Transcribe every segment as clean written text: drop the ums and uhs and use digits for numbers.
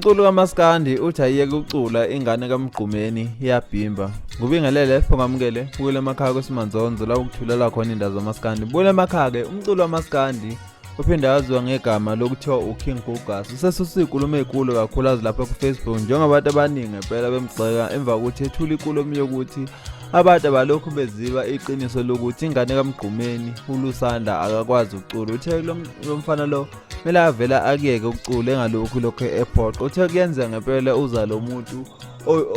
Umculo kaMaskandi uthi ayiyeke ukucula ingane kaMgqumeni iyabhimba. Ngubingelele phongamukele bukele emakhaya kwesimanzonzo la ukuthulela khona indaba zamaskandi. Bukele emakhaya ke umculo wamaskandi uphinde waziwa ngegama lokuthiwa uKing Gugas. Usesusa iy'nkulumo ey'nkulu kakhulu lapha ku-Facebook njengoba abantu abaningi ngempela bemgxeka emva kokuthi ethula inkulumo yokuthi abantu abalokhu beziba iqiniso lokuthi ingane kaMgqumeni uLusanda akakwazi ukucula. Uthe lo mfana lo kumele avele akuyeke ukucula engalokhu lokhu ephoqa. Uthe kuyenzeka ngempela uza lo muntu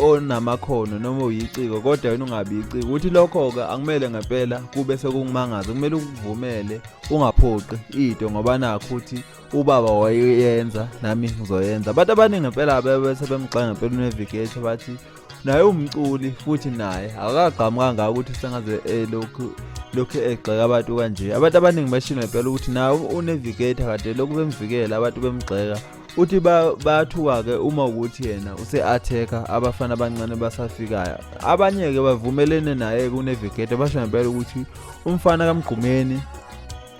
onamakhono noma uyiciko kodwa wena ungabi iciko. Uthi lokho-ke akumele ngempela kube sekukumangaza, kumele ukuvumele ungaphoqi into ngoba nakho uthi ubaba wayeyenza nami ngizoyenza. Abantu abaningi ngempela bebe sebemgxeka ngempela uNavigator bathi naye umculi futhi naye akakagqami kangaka ukuthi sengaze elokhu lokhu egxeka abantu kanje. Abantu abaningi bashilo ngempela ukuthi naye uNavigator kade lokhu bemvikela abantu bemgxeka. Uthi bayathuka-ke uma ukuthi yena use-attack-a abafana abancane basafikayo. Abanye-ke bavumelene naye-ke uNavigator basho ngempela ukuthi umfana kaMgqumeni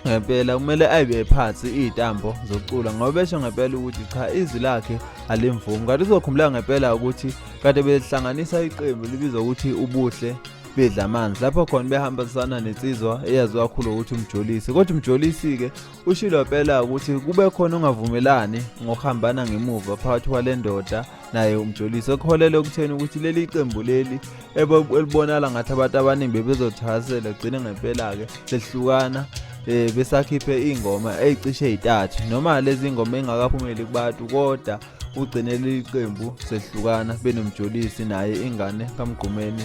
ngempela kumele ayibe phansi iy'ntambo zokucula ngoba besho ngempela ukuthi cha izwi lakhe alimvumi. Kanti uzokhumbula ngempela ukuthi kade behlanganisa iqembu libizwa ukuthi Ubuhle Bedla Amanzi lapho khona behambisana nensizwa eyaziwa kakhulu ukuthi uMjolisi. Kodwa uMjolisi-ke ushilo phela ukuthi kube khona ungavumelani ngokuhambana ngemuva phakathi kwale ndoda naye uMjolisi, okuholele ekutheni ukuthi leli qembu leli elibonakala ngathi abantu abaningi bebezothakasela gcine ngempela-ke sehlukana besakhiphe iy'ngoma ey'cishe ey'ntathu noma lezi ngoma ey'ngakaphumeli kubantu, kodwa ugcine leli qembu sehlukana benoMjolisi naye ingane kaMgqumeni.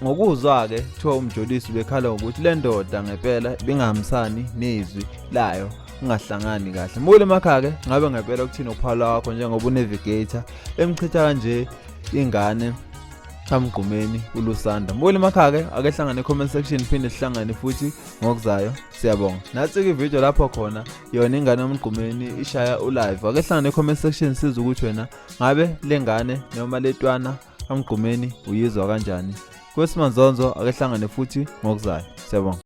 Ngokuzwa-ke kuthiwa uMjolisi bekhala ngokuthi le ndoda ngempela bingahambisani nezwi layo, kungahlangani kahle. Mbukele emakhaya-ke ngabe ngempela ukuthini ukuphawula wakho njengoba uNavigator emchitha kanje ingane kaMgqumeni uLusanda. Mbukele emakhaya-ke ake hlangane comment section, phinde sihlangane futhi ngokuzayo. Siyabonga. Natsi-ke ividiyo lapho khona yona ingane kaMgqumeni ishaya ulive. Ake hlangane comment section sizwe ukuthi wena ngabe le ngane noma letwana kaMgqumeni uyizwa kanjani. Kwesimanzonzo ake hlangane futhi ngokuzayo. Siyabonga.